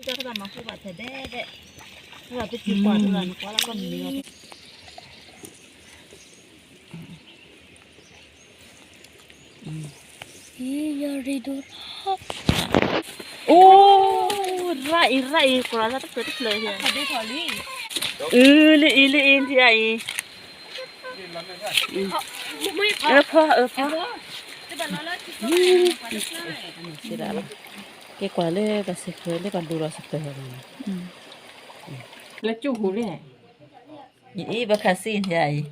တၢ်တဘၣ်မၤဃူဘၣ်ထဲဒဲဒဲး, တၢ်တကံကွၢ်တၢ်နကွၢ်လၢကီၢ်မံၤန့ၣ်လီၤ. အိၣ်, ရၣ်အံၤ ရၣ်အံၤ ကွၢ်လၢတဖျၢၣ်တဖျၢၣ်, အုး လၢအံၤ လၢအံၤ ထံအံၤ, အၢဖီ အၢဖီ, က့ၤကွၢ်လၢပှၤစဲးဃဲၤ လၢပှၤဒိၣ်လီၤစဲးဃဲၤန့ၣ်, လၢကၠိၣ်ဟူးလဲၣ်, ယအံၤ ဘၣ်ခးစံၣ်ထံအံၤ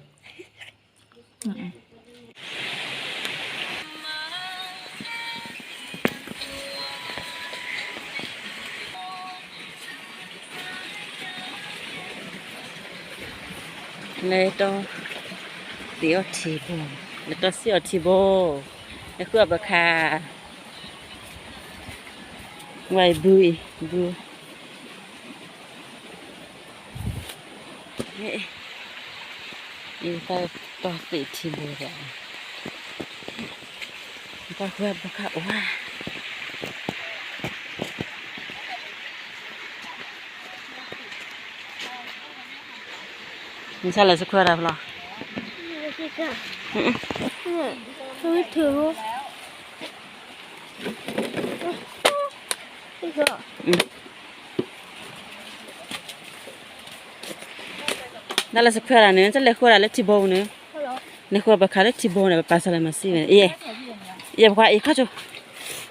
လဲၤတီၢ်သံအီထံဘိ, လဲၤတီၢ်စံၣ်အီထံဘိ, လဲၤဃုအီၣ်ဘၣ်ခး, ဝဲအံၤဘုအံၤ, ဘု အံၤတၢ်တီၢ်သံထံဘိဒီး, တၢ်ဃုအီၣ်ဘၣ်ခးအိၣ်ဧါ. နဆါလဲၤစခွဲးတၢ်ဖျီ, နလဲၤစခွဲးတၢ်န့ၣ် နလဲၤဃုတၢ်လၢထံဘိပူၤန့ၣ်, လဲၤဃုဘၣ်ခးလၢထံဘိန့ၣ် ပပာ်စၢ်လၢမၤစံၣ်ဝဲ, ယဲၢ်ပခွါအံၤခီဆိ,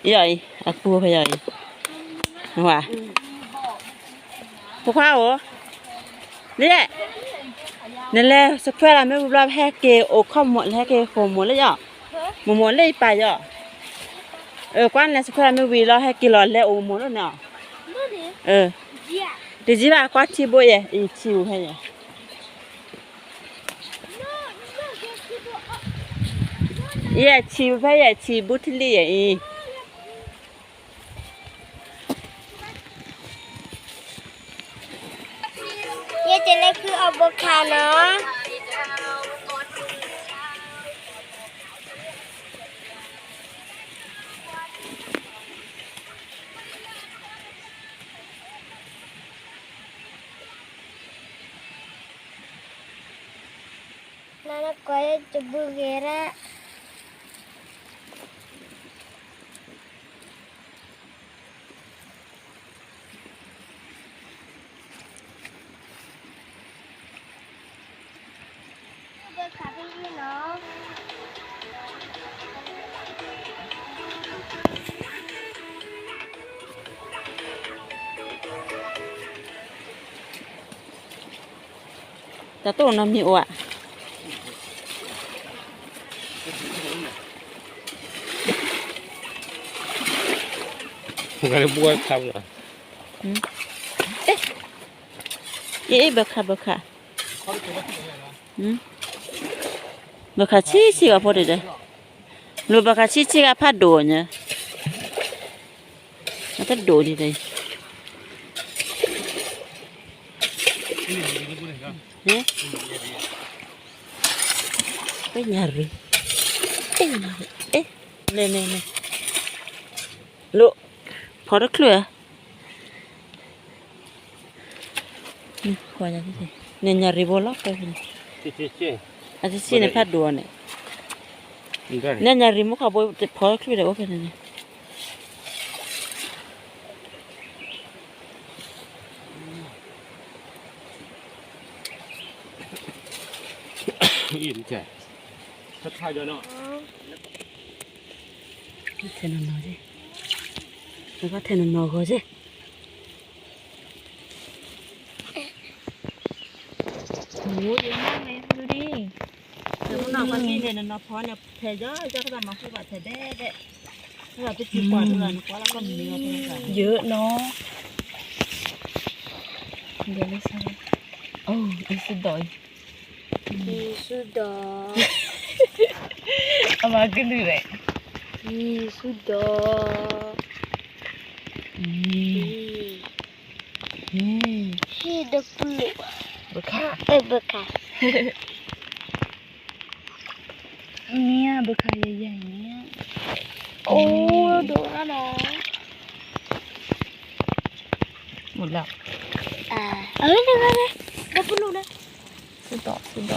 ယဲၢ်အံၤ အပူၤဖဲယဲၢ်အံၤ, နဝဲ ဖိခွါဧၢ, လၢ, နလဲၤစခွဲးတၢ်မ့ၢ်ဝံၤဘျီ ဟဲက့ၤအိၣ်ခီၣ်မိၢ် ဟဲက့ၤဃိာ်မိၢ်လၢယီၤ, မိၢ်မိၢ်လၢယပာ်ယီၤ, အၢ ကွၢ်နလဲၤစခွဲးတၢ်မ့ၢ်ဝံၤလီၤ ဟဲက့ၤလီၤလဲၤအိၣ်မိၢ်လၢန့ၣ်, တယံာ်ဘၣ် ကွၢ်ထံဘိယဲၢ် အံၤထံဘိဖဲယဲၢ် ယဲၢ်ထံဘိဖဲယဲၢ် ထံဘိထံလံယဲၢ်အံၤ ယဲၢ်တဲလၢခုအီၣ်ဘိခါနီၤ. နကွၢ်ယတဘုဂ့ၤရၣ် တၢ်တိၢ်နီတမံၤအိၣ်ဧါ. ဘၣ်ခး ဘၣ်ခး, ဘၣ်ခးဆံးဆံးဂၤဖိတဒဲး, ဘၣ်ခးဆံးဆံးဂၤဖးဒိၣ်ညါ, အတဒိၣ်ဒံးတၢ်အံၤ, ပညၣ်ရံၣ်, ပညၣ်ရံၣ်, န့ၣ်န့ၣ်န့ၣ်, လိၣ်, ဖီတချုးဧါ. န့ၣ်ညၣ်ရံၣ်ဘိလီၤ အတဆံးန့ၣ်ဖးဒိၣ်အီၤန့ၣ်, န့ၣ်ညၣ်ရံၣ်မ့ၢ်ခီဘိ ဖီတချုးဒီးအိၣ်ဖဲန့ၣ်န့ၣ်. ထဲနနီၢ်ကီၢ်, ထဲနနီၢ်ဂီၤက့ၤ. ယနီၢ်ဖီန့ၣ် ဖဲယီၤ ယီၤတဘၣ်မၤဃူဘၣ်ထဲဒဲဒဲး, ယနီၢ်, အိၣ် အံၤဆူၣ်ဒီး, အံၤဆူၣ်ဒီး, အမၤကလုၢ်လဲၣ်, အံၤဆူၣ်ဒီး, ဟ့ၣ်ဒီပုၢ်, ဘၣ်ခး, အဲ ဘၣ်ခး, မ့ၢ်ဧါ ဘၣ်ခးယဲၢ်ယဲၢ်န့ၣ်, အိၣ်ဒိၣ်နီၤနီၤ. မုၢ်လၢ်, အၢ န့ၣ် ကပလူးန့ၣ်, စူဒီး စူဒီ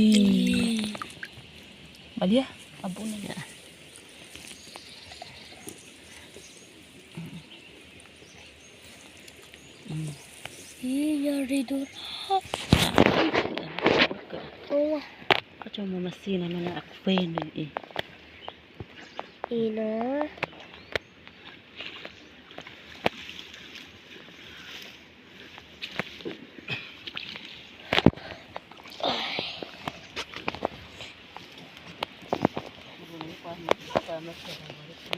း, ဘၣ်လံ, အဘူးန့ၣ်, ယရံဒိၣ်, ကၠီမၤမၤစံနၤမ့ၢ်န့ၣ် အခွဲးန့ၣ်အံၤ, အံၤနီၤ.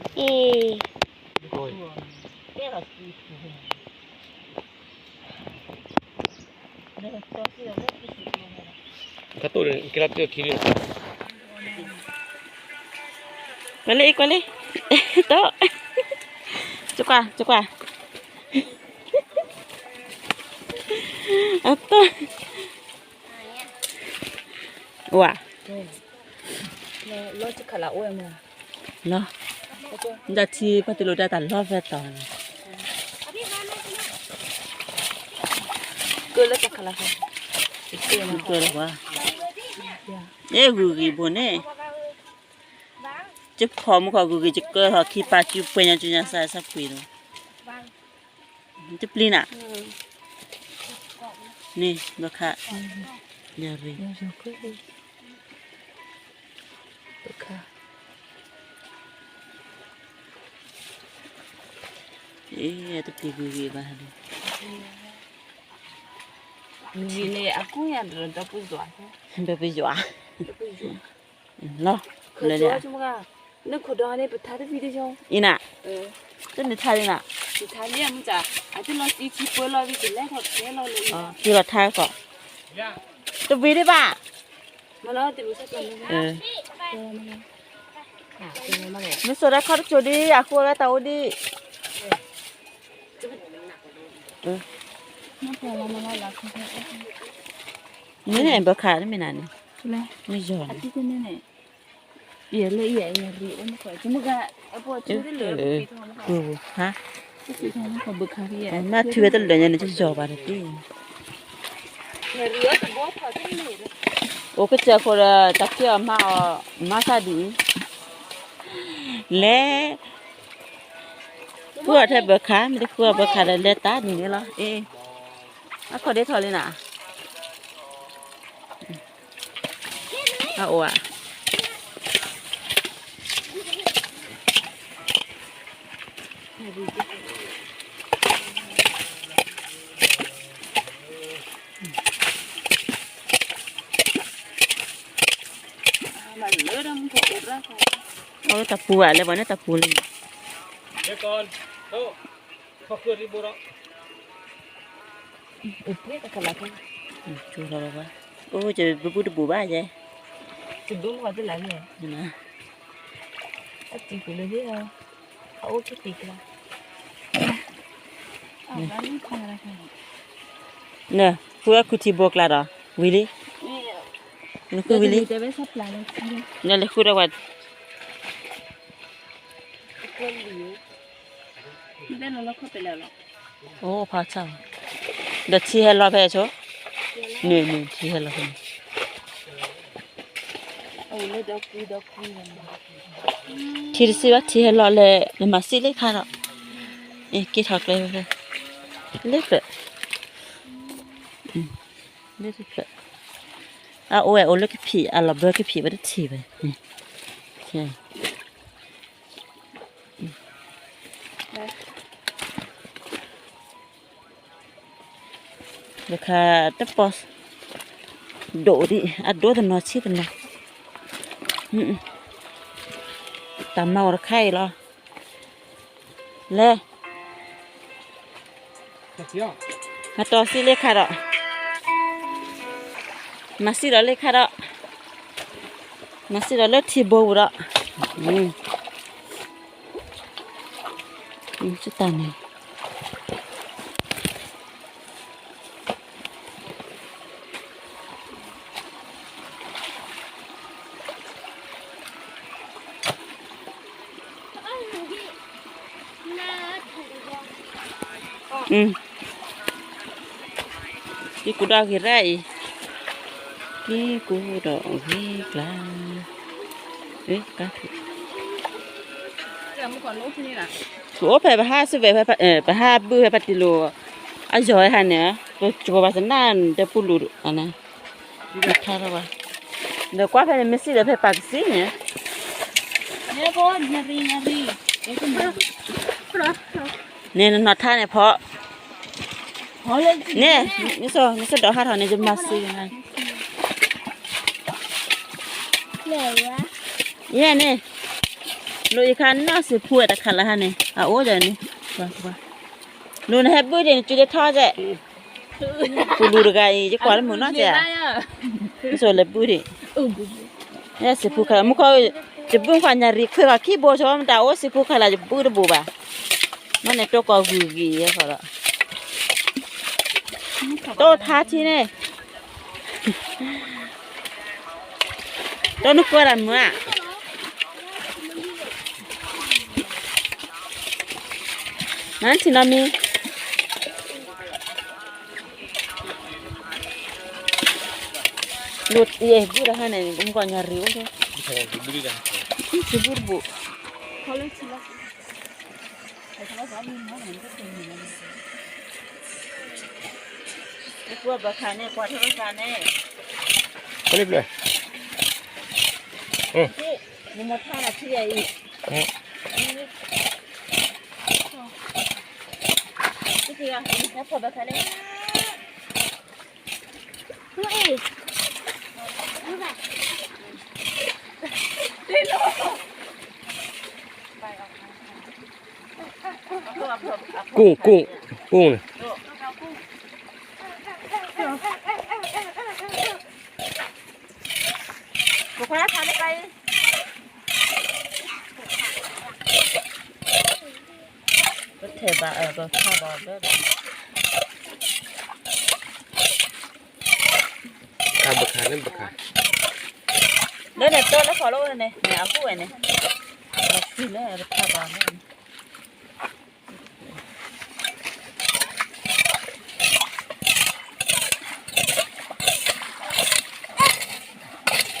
အံၤ, ကတိၢ်န့ၣ် ကဲလီၤတၢ်ခံလီၤ, ကွၢ်လံ ကွၢ်လံ, တီ, ကကွၢ် ကကွၢ်, အတီ, ဝါ, လီၤ, ဒၣ်ထံပှၤတလိာ်ဒၣ်တၢ်လီၢ်ဖဲတီၤန့ၣ်, ကလၢတၢ်ခလၢ်, ကလၢဝါ, အဲဂုၤဂ့ၤဘိန့ၣ်, ကဖီမုၢ်ခီဂုၤဂ့ၤ ကကၢထီၣ်ခံပာ်စုပှဲၤညါ ကညါစၢ်စၢ်ပှ့ၤလီၤ, တပျံၤနၤ, န့ၣ် ဘၣ်ခါ, ယရံ, ဘၣ်ခါ, အ့ တပျံၤဂုၤဂ့ၤဘၣ်, ဂုၤဂ့ၤန့ၣ် အကူၣ်ညါဒီး ဒီပုၢ်ယွၤ, ဒီပုၢ်ယွၤ, လီၤ, လၢ, နခိၣ်ဒီန့ၣ် ပထါတဝံၤတယီၤ, အံၤနၤ, တနုၤထါလံနၤ, နထါလံမုၢ်ကၢ်, အတလီၤတံၢ်ထံပၢလီၤဝံၤ ကလဲၤထီၣ်ကဲလီၤလၢ, က့ၤလီၤထါကီး, တဝံၤဒံးဘၣ်, မ့ၢ်လီၤ, မ့ၢ်စိာ်ဒၣ်ခီၣ်တစိၤဒံး အဃိဝဲတၢ်အိၣ်ဒံး, မ့ၢ်န့ၣ် ဘၢခါတမ့ၢ်နၤန့ၣ်, မ့ၢ်ယီၤန့ၣ်, ယဲလၢယဲ, ယဲ, ဟါ, မ့ၢ်ထံဝဲတလၢာ်ညါန့ၣ် ကယီၤဘၣ်တက့ၢ်, အိၣ်ကစၢၢ်ဃိဒီး တၢ်ဖံးအီၤမၤအီၤ, မၤသးဒ်အံၤ, လဲၤ, ဃုအီၤထဲဘၢခါ, မ့ၢ်တဃုအီၤဘၢခါဒီး လဲၤတၢ်ဒ်န့ၣ်လီၤ, အ့, အခီၣ်ဒ့ထီၣ်လံနၤ, အအိၣ်ဧါ, အဝဲတၢ်ပူၤဘၣ်လဲၣ်, ပှၤန့ၣ်တၢ်ပူၤလံ, အိၣ်ပှဲၤတကလး, အိၣ် ယဘုဘုတဘူးဘၣ်ယဲ, တဘုမၤတလးန့ၣ်, အတံၤကွံာ်လၢဒ်လီၤ, အအိၣ်က့ၤတံၤကျါ, နဃုဝဲခူထံဘိကျါဒီး ဝံၤလံ, နဃုဝံၤလံ, နလဲၤဃုဒီးဝဲ, အိၣ်ဖးဆၣ်, ဒီးထံဟဲလီၤဖဲဆိ, န့ၣ်န့ၣ် ထံဟဲလီၤဖဲန့ၣ်, ထံတစံးဘၣ် ထံဟဲလီၤလၢ နမၤစံၣ်လၢခါဒီး, က့ၤထီၣ်ကျဲဖဲ, လၢဖျၢၣ်, လၢဖျၢၣ်, အအိၣ်ဝဲအိၣ်လၢကဖံး အလီၤဘၢကဖံးဝဲတထံၣ်ဘၣ်, တခါတပီၢ်, ဒိၣ်ဒံး အဒိတနီၤဆံးတနီၤ, တၢ်မၤအိၣ်တခါအံၤလီၤ, လဲၤ ဟးတီၤစံၣ်လၢခါဒီး, မၤစံၣ်ဒီးလၢခါဒီး, မၤစံၣ်ဒီးလၢထံဘိပူၤဒီး, တၢ်န့ၣ် အ က့ၤကူဒီးဂ့ၤရၣ်အံၤ, က့ၤကူဒီးဂ့ၤကျါ, ကအိၣ်ဖဲပဟးစ့ၢ်ဝဲ, ပဟးဘုၣ်ဖဲပတံၤလိၤ, အယီၤဟဲဟးန့ၣ်, ကကိးဘၣ်စနၢ်တဲပူလူၤန့ၣ်, နထါထီၣ်ဘၣ်, ဒီးကွၢ်ဖဲန့ၣ် မ့ၢ်စံၣ်ဒီးဖဲပာ်ကစံၣ်န့ၣ်, န့ၣ်နနီၢ်ထါန့ၣ် ဖီ, န့ၣ်, နဆိဒီးဟးထီၣ်န့ၣ် ယမၤစ့ၢ်ကီး, ယဲန့ၣ်, လိၣ်ယခါနီၢ်စံးဖူဝဲတခါလၢဟါန့ၣ် အအိၣ်ဒီးန့ၣ်, လိၣ်နဟဲဘုၣ်ဒံးနစုဒ့ထီၣ်ကဲ, ပူလူၤတဂၤအံၤ ယကွၢ်လၢမုာ်နီၢ်ကဲ, နဆိလဲၤဘုၣ်ဒံး, စံးဖူခါလၢမူခိၣ်, ယဘုၣ်ခွါညါရံခွ့ၣ်ခီခံဘိဆိမတၤအိၣ်စံးဖူခါလၢယဘုၣ်တဘိဘၣ်, မ့ၢ်န့ၣ်တိၢ်ကီၤဂုာ်ဂ့ၤယဲဃီဒီး, တိၢ်ထါထံန့ၣ် တိၢ်နကွၢ်တၢ်မုာ်ဧါ, နထံၣ်နီတမံၤ, လိၣ်ယဲဘုၣ်တဟါန့ၣ် မုၣ်ကီၢ်ညါရံအိၣ်, စံးဘုၣ်တဘိ, ကွၢ်ဘၣ်ခါန့ၣ် ကွၢ်ထီၣ်ဘၣ်ခါန့ၣ်, နမ့ၢ်ထါနထံၣ်အံၤ, နဖီၣ်ဘၣ်ခါန့ၣ်, ကူၣ်, ကူၣ်, ကူၣ်န့ၣ်, ပထဲဘၣ်အၢ ပဖးဘၣ်ဘၣ်, ခါဘၣ်ခါန့ၣ်ဘၣ်ခါ, လၢန့ၣ်တိၢ်လၢဖီၣ်လိၣ်န့ၣ် န့ၣ်အကူၣ်ဝဲန့ၣ်, လီၤဆံလၢပဖးဘၣ်န့ၣ်,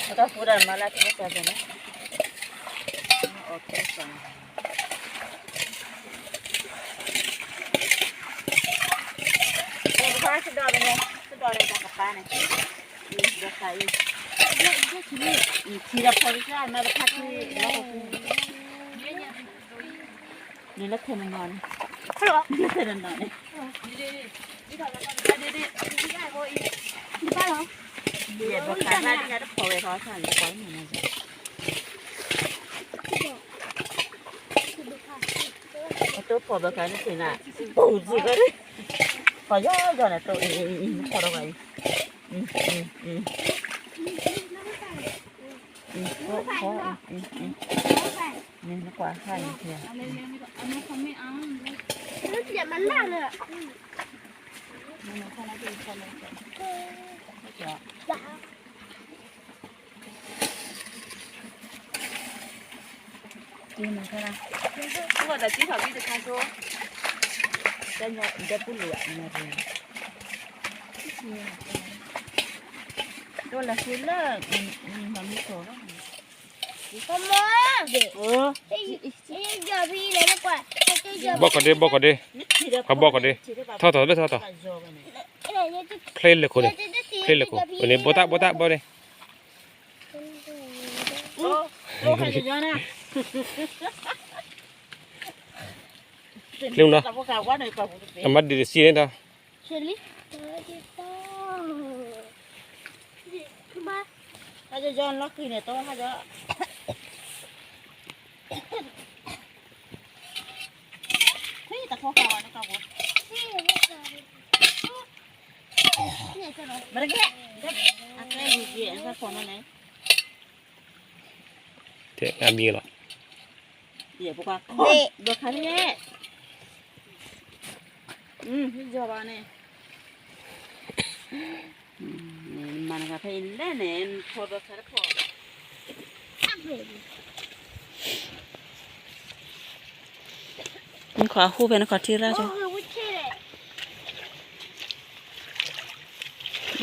ပတၢ်ဖူဒၣ်မၤလၢထံကစၢ်န့ၣ်, အီၣ်ကဲစၢ်န့ၣ် ပကဖးစ့ၢ်ကီးန့ၣ်, စ့ၢ်ကီးန့ၣ်တၢ်ကပၤန့ၣ်, ဒီးခါအံၤ, ထံဒီးဖီကစၢ် မၤတခါထံလီၤ, န့ၣ်လၢခဲနနီၤန့ၣ်, လၢခဲနနီၤန့ၣ်, ဒီးခါန့ၣ်တဖီဝဲခီဆၣ်န့ၣ်, အတိၢ်ဖီၣ်ဘၣ်ခါန့ၣ်သ့ၣ်နၤ, ပူၤစ့ၢ်ကီး, ဖီၣ်ယီၤယီၤန့ၣ် တိၢ်အံၤ, ဖီၣ်ဒီးဝဲအံၤ, ဖီၣ်, နကွၢ်ဟါန့ၣ်, ဘီၣ်ကီၢ်ဒ့, ဘီၣ်ကီၢ်ဒ့, ဘီၣ်ကီၢ်ဒ့, ထီၣ်ထီၣ်လၢထီၣ်ထီၣ်, ချ့လၢခိၣ်န့ၣ်, ချ့လၢခိၣ်န့ၣ် ဘိးတၢ်ဘိးတၢ်ဘီၣ်န့ၣ်, ချ့နီၤ, အမၤဒံးတစံးန့ၣ်ဒီး မ့ၢ်တကဲ, အကျဲဝံၤက့ၤ အကျဲဖီၣ်မးန့ၣ်, တဲအမံၤလီၤ, ယပကွၢ်, ဘၣ်ခါန့ၣ်, ယီၤဘၣ်န့ၣ်, မၤနကဖဲအံၤလဲၣ်န့ၣ် ဖီၣ်ဘၣ်ခါတဖီၣ်, နခီၣ်ဟူဖဲနခီၣ်ထံရၣ်ဆိ,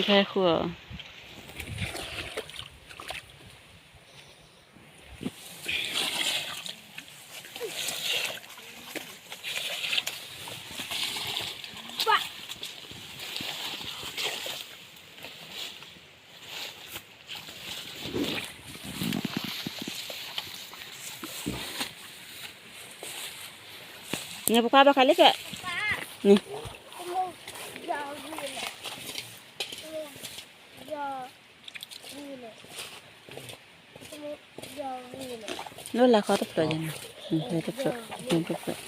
ဖဲဃုအီၤ န့ၣ် ပကွၢ်ဘၣ်ဃးလၢဖျၢၣ်, န့ၣ်, လၢလၢခီတဖျၢၣ်ယဲန့ၣ်, တဖျၢၣ်, တဖျၢၣ်,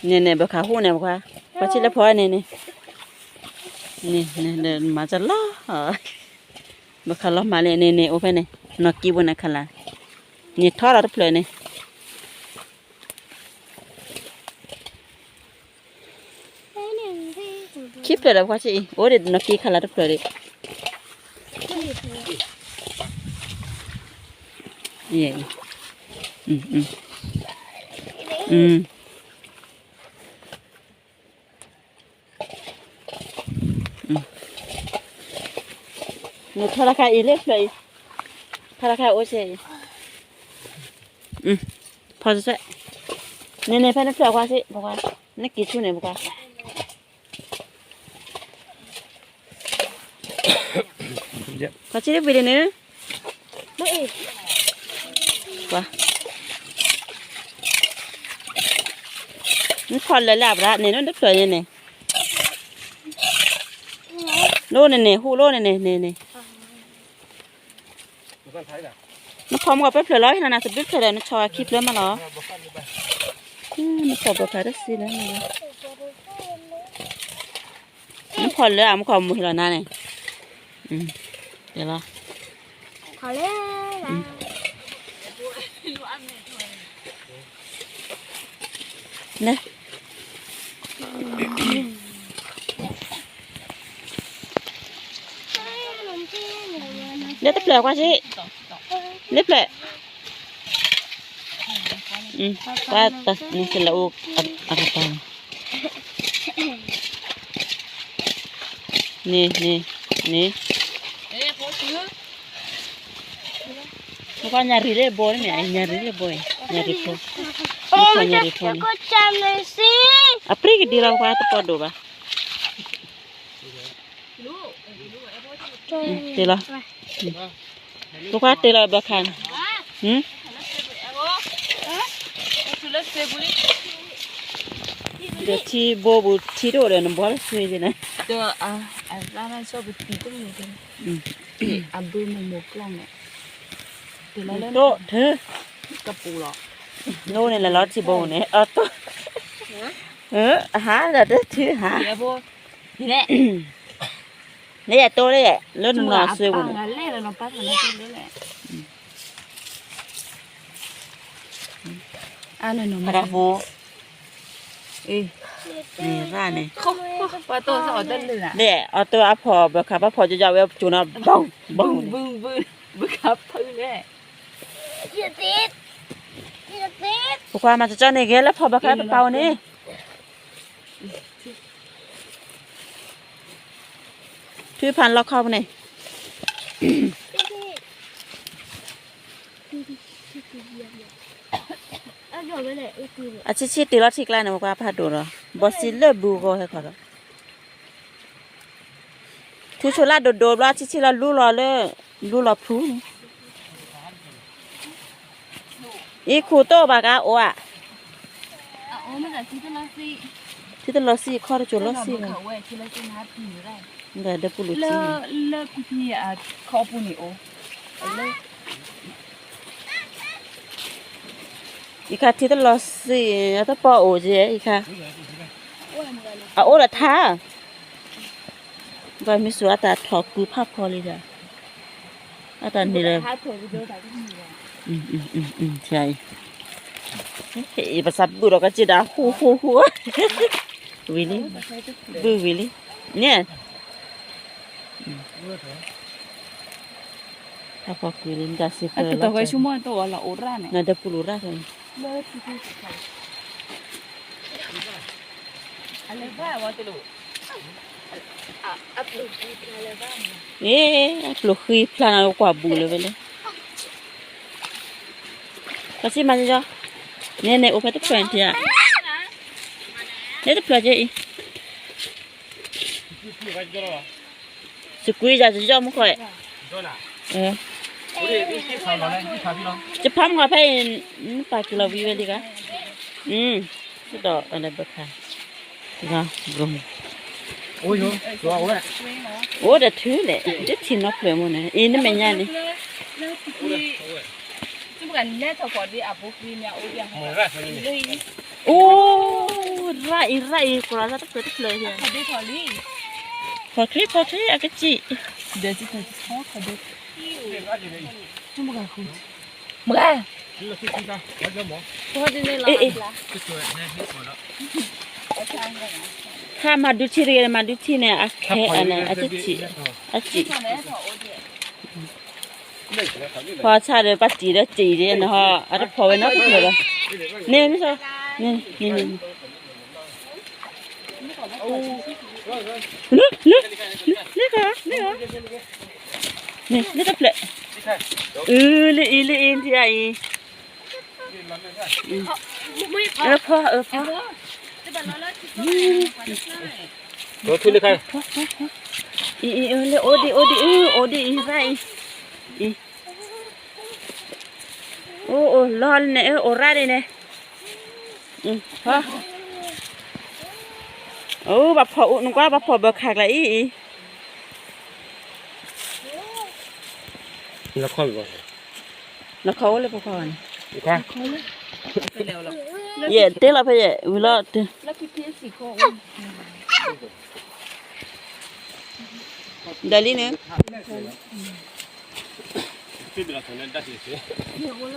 န့ၣ်န့ၣ် ပခးဟူးန့ၣ် ပကွၢ်, ပှၤဆံးလၢဖီန့ၣ်န့ၣ်, န့ၣ်, မၤတလီၤ, ပခးလီၤမၤလံန့ၣ်န့ၣ် အိၣ်ဖဲန့ၣ်, နီၢ်ကံဘိန့ၣ်ခလၢ်, န့ၣ်ထီၣ်လီၤတဖျၢၣ်န့ၣ် ခံဖျၢၣ်ဒီးပကွၢ်ဆံးအံၤ အိၣ်ဒံးနီၢ်ကံခလၢ်တဖျၢၣ်ဒံး, ယဲ, နထီၣ်တခါအံၤလၢဖျၢၣ်အံၤ, ထီၣ်တခါအိၣ်ဆဲးအံၤ, ဖီဆဲး, န့ၣ်န့ၣ် ဖဲနဖျၢၣ်ကွၢ်စ့ၢ်, ပကွၢ်, နက့ၤဆူန့ၣ် ပကွၢ် ခီၣ်ဆံးတပှ့ၤဒ်န့ၣ်, နဖီၣ်လၢာ်လၢအဘြၤန့ၣ် နတဖျၢၣ်န့ၣ်န့ၣ်, လိၣ်န့ၣ်န့ၣ် ဟူးလိၣ်န့ၣ်န့ၣ်န့ၣ်န့ၣ်, နဖီၣ်မ့ၢ်ပၢၢ်ဖျၢၣ်လီၤ ဟ့ၣ်လီၤနၤသဘျ့ဖျၢၣ်ဒီး နဆီၣ်ခံဖျၢၣ်မးလီၤ, နဖီၣ်ဘၢၣ်ဖျၢၣ်တစ့လၢ နဖီၣ်လၢအမူကီၢ်မူဟ့ၣ်လီၤနၤန့ၣ်, တဲလီၤ, န့ၣ်, လၢတဖျၢၣ်ကွၢ်စ့ၢ်, လၢဖျၢၣ်, ကွၢ်တၢ်န့ၣ် ကလၢအိၣ်အကပၤန့ၣ်, န့ၣ်, န့ၣ်, န့ၣ်, ပကွၢ်ညၣ်ရံၣ်လၢဘိန့ၣ်မ့ၢ် ညၣ်ရံၣ်လၢဘိအံၤ ညၣ်ရံၣ်ဖိ, ညၣ်ရံၣ်ဖိန့ၣ်, အပြံကဒံလီၤပှၤတပီၢ်ဒိၣ်ဘၣ်, တ့လီၤ, ပကွၢ်တ့လီၤဘၣ်ခါန့ၣ်, ဒီးထံဘိပူၤထံတအိၣ်ဒီး နဘှီလၢဆွ့က့ၤန့ၣ်, ဒီးအ, အ, အဘုမမိၢ်ကျီၢ်န့ၣ်, တိၢ်ထၢ, ကပူၤလီၤ, နအိၣ်န့ၣ်လဲၤလီၤထံဘိပူၤန့ၣ် အတိၢ်, အဟါဒီးတထံဟါ, န့ၣ်ယတိၢ်လၢ လၢနနီၢ်ဆွ့ပူၤန့ၣ် အါနနီၢ်မၤတၢ်ဖိ, အ့ၣ်, န့ၣ်ရၣ်န့ၣ်, ပှၤတိၢ်အီၤတလၢာ်, ဒ်အီၤတိၢ်အဖီၣ်ဘၣ်ခါ ပှၤဖီၣ်ကၠီကၠီဝဲကၠိနီၤ ဘုံ, ဘုံ, ဘုံ, ဘုံခါဖုလဲၣ်, ပကွၢ်မၤကၠီကၠီန့ၣ် ဂဲၤလၢဖီၣ်ဘၣ်ခါပပာ်အိၣ်န့ၣ် ထုဖးလီခီပူၤန့ၣ်, အဆံးဆံးတ့ၢ်လီၤထံကျါန့ၣ် ပကွၢ်ဖးဒိၣ်ဒီး ဘီစံလၢဘုဂီၤဟဲခီဒီး ထုဆိလၢဒိၣ်ဒိၣ်ဘျီ ဆံးဆံးလီၤလူလီၤလၢ လူလီၤဖျူန့ၣ်, အံၤခူၣ်တိၢ်ဘၣ်ကအိၣ်ဧါ, ထံတလီၤစံၣ်ခီတကၠိလီၤစံၣ်လီၤ, ဒီးပူၤလူၤစံၣ်န့ၣ် အံၤခါထံတလီၤစံၣ် တပီၢ်အိၣ်ကဲအံၤခါ, အအိၣ်ဒီးထါ, ဘၣ်မ့ၢ်စူၤအတၢ်ထီၣ်ကုဖးဖီလံဒီး, အတၢ်န့ၣ်လၢ, အံၤ, ပစးဘုၣ်ဒီးကစံးဒၣ်ဟူဟူဟူ, ဝံၤလံ, ဘုၣ်ဝံၤလံ, န့ၣ် ဖးဖီကွံာ်လံ မတၤစ့ၢ်ကီးလီၤ, နဒီပူၤလူၤရၣ် အ့ အပျိၢ်ဃံဖျါနၤကွၢ်ဘူးလၢၤဝဲလဲၣ်. ပှၤစံးမၤကၠီ, နဲန့ၣ်အိၣ်ဖဲတဖျၢၣ်ထံဧါ, နဲတဖျၢၣ်က့အံၤ, စကွံယၤကၠီမူခိၣ်, ယဖးမုၢ်ဂီၤဖဲအံၤ, ပာ်က့ၤလီၤဝံၤဝဲလံဂၤ, ဒီးအလဲၤဘၢခါ အိၣ်ဒီးထုးန့ၣ် ဒ်ထံၣ်နီဖျၢၣ်မူန့ၣ် အံၤနမဲာ်ညါန့ၣ်, အိၣ်, ရၣ်အံၤ ရၣ်အံၤ ကိးလီၤသးတဖျၢၣ်တဖျၢၣ်, ဖီၣ်ချ့ ဖီၣ်ချ့ အကစံၣ်, မဂၤ ဟါ မၤဒုးထံတဂ့ၤ မၤဒုးထံန့ၣ် အခဲအန့ၣ် အစံၣ်, အစံၣ်, ဖီဆၣ်ဒီး ပှၤတံၢ်ဒီးတံၢ်ဒ်န့ၣ်ဟီ, အတဖီၣ်ဝဲနီတဖျၢၣ်ဘၣ်, န့ၣ်မ့ၢ်, န့ၣ်, လၢ, လၢ, လၢ, လၢတဖျၢၣ်, အုး လၢအံၤ လၢအံၤ ထံအံၤ ဖီ, ဖီ, အံၤ လၢအိၣ်ဒံး အိၣ်ဒံး အု အိၣ်ဒံးအံၤ ရၣ်အံၤ, အံၤ, အိၣ် အိၣ်လီၤန့ၣ် အိၣ်ရၣ်ဒ်န့ၣ်, ဖီ, အိၣ် ဘၣ်ဖီၣ်အိၣ် နကွၢ် ဘၣ်ဖီၣ်ဘၢခးကျါအံၤအံၤ လီၤခီအိၣ်လၢပခီန့ၣ်, ယဲၢ်တ့လီၤဖဲယဲၢ် ဝံၤလီၤတ့, ဒီးလံန့ၣ်,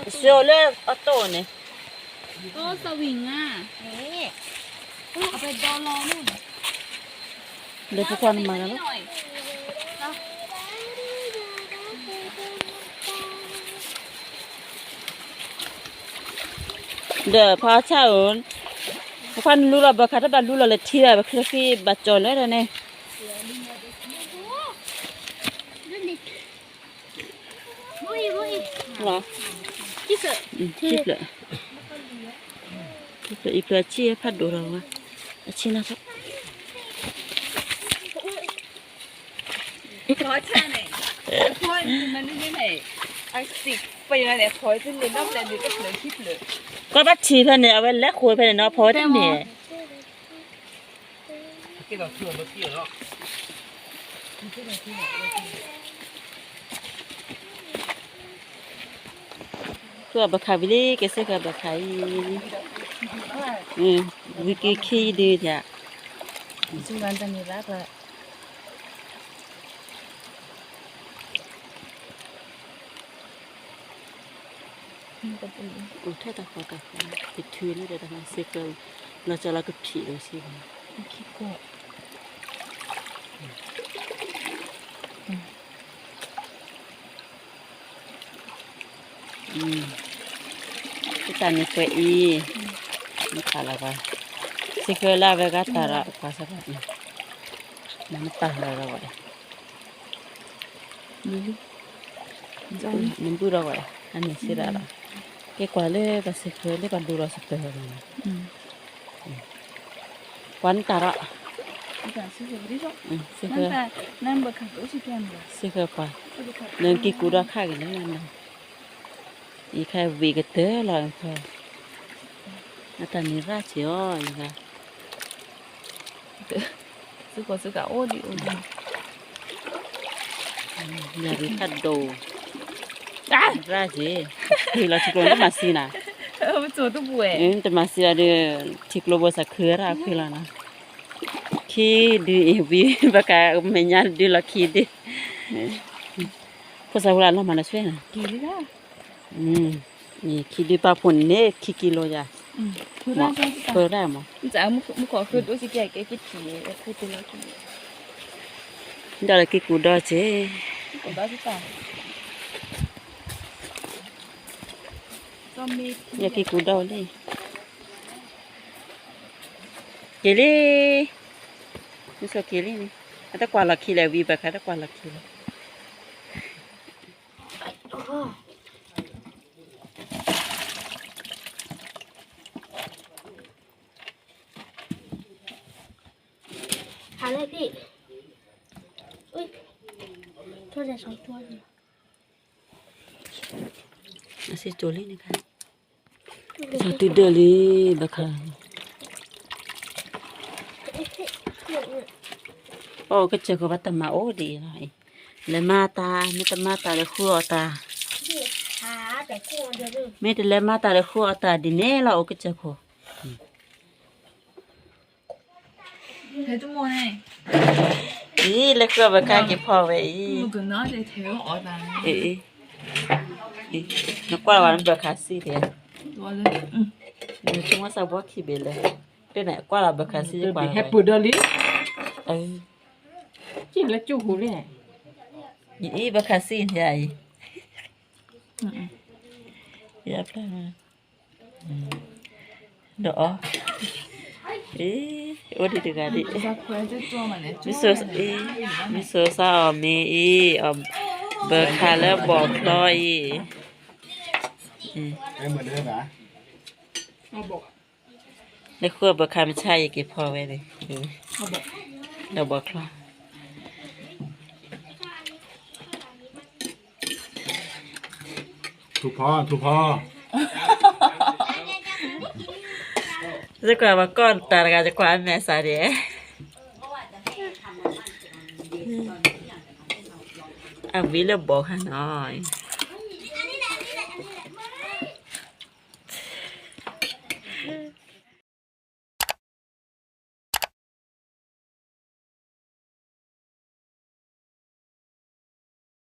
စၢၤလၢအတိၢ်န့ၣ်, ဒီးပကွၢ်နမၤလီၤ, ဒီးဖီဆၣ်ဧၢ, ပကွၢ်နလူလီၤဘၢခး တဘၣ်လူလီၤလၢထံဘၣ် ပချၢဃံဘၣ်ကၠီၤလၢတၢ်န့ၣ် ခံဖျၢၣ်, ခံဖျၢၣ်, အံၤဖျၢၣ်အဆံးဖးဒိၣ်လီၤဝဲ, အဆံးနၤထီၣ်, ကဘၣ်ထံၣ်ဖဲန့ၣ် အဝဲလဲၤဃိဖဲန့ၣ်နီၤ ဖီဝဲတန့ၢ် သူအဘၢခးဝံၤလံ ကဲစ့ၢ်ကီးဘၢခးအံၤ, ဝံၤက့ၤခံဒုးယၤ, အိၣ်ထဲတၢ်ဃီတၢ်ဃီ, ကထုးန့ၣ်ဒီးတၢ်မၤစ့ၢ်ကီး, လီၤကၠီလီၤကဖံးလီၤစ့ၢ်ကီး တၢ်န့ၣ်ကွဲးအံၤ, မတၤလၢၤဘၣ်, စ့ၢ်ကီးလၢအဝဲဂၤတၢ်ဒီးကွၢ်စ့ၢ်ကီး, မတၤလၢၤဘၣ်, နဘုၣ်ဒီးဝဲ, အန့ၣ်စ့ၢ်ဒၣ်လီၤ, ကဲကွၢ်လၢပှၤစ့ၢ်ကီးလၢပှၤဒိၣ်လီၤစပၢၤလီၤန့ၣ် ပှၤနတၢ်ဒီး, စ့ၢ်ကီး, စ့ၢ်ကီးပှၤ, နက့ၤကူဒီးခါဂ့ၤလၢနၤ, ယခါဝံၤကတၢၢ်လီၤ, အတၢ်န့ၣ်ရၣ်စ့ၢ်အီၤ, ယဂၤ, စ့ၢ်ကီးစ့ၢ်ကီးအိၣ်ဒံးအိၣ်ဒံး ယၤဒုးဖးဒိၣ်, ရၣ်က့ၤ, ဖံလီၤထံကျိနတမၤစံနၤ, တမၤစံဒီး ထံကျိဘိစးခုရၣ်ဖံလီၤနီၤ, ခံဒုအံၤဝံၤ ဘၣ်ကမဲာ်ညါဒုလီၤခံဒု, ဖိစးဝဲလၢအလီၤမၤလီၤဆွဲနၤ, ခံဒုပာ်ဖှိၣ်န့ၣ် ခံကံလိယၤ, ဖုရၣ်မး, ဒီးလၢက့ၤကူဒီးက့ၤ ယက့ၤကူဒီးလံ, က့ၤလံ, မုဆိက့ၤလံန့ၣ်, အတကွၢ်လီၤခံလဲၣ် ဝံၤဘၣ်ခါ တကွၢ်လီၤခံလဲၣ်. အစံၣ်ကၠိၤလံန့ၣ်, ကစၢ်တုၤဒၢလံ, ဘၣ်ခါ, အိၣ်ကစၢၢ်ခိၣ်ဘၣ်တမၤအိၣ်ဒ်အံၤလီၤ, လဲၤမၤတၢ် မ့ၢ်တမၤတၢ်ဒီးဃုအီၣ်တၢ်, မ့ၢ်တလဲၤမၤတၢ်ဒီးဃုအီၣ်တၢ်ဒ်န့ၣ်လီၤ အိၣ်ကစၢၢ်ခိၣ် အံၤ လဲၤဃုအီၣ်ဘၣ်ခါက့ၤဖီဝဲအံၤ, နကွၢ်ဝဲဘၣ်ခါစံၣ်န့ၣ်, နဆိကမိၣ်စၢ်ဘှီခံဘ့ၣ်လဲၣ်, တန့ၣ်ကွၢ်လီၤဘၣ်ခါစံၣ်ကွၢ်, ဟဲပၢၢ်ဒီးလံ, က့ၣ်လၢကၠိၣ်ဟူလဲၣ်, ယအံၤဘၣ်ခါစံၣ်န့ၣ်အံၤ, ယဖျါ ဒီးအီၤ, အံၤ အိၣ်ဒံးတဂၤဒံး, မုဆိ မုဆိစၢ်အီၣ်မ့ၤအံၤ, ဘၢခးလၢဘီၣ်ချီအံၤ, လဲၤဃုအီၣ်ဘၢခးမုၢ်ဆါအံၤက့ၤဖီဝဲန့ၣ်, ဒီးဘီၣ်ချီ ထူဖီ ထူဖီ, ယကွၢ်ဘၣ်ကီၢ်တၢ်တဂၤ ယကွၢ်အမဲာ်စးဒံး, အဝံၤလၢဘီၣ်ခါနီၤ,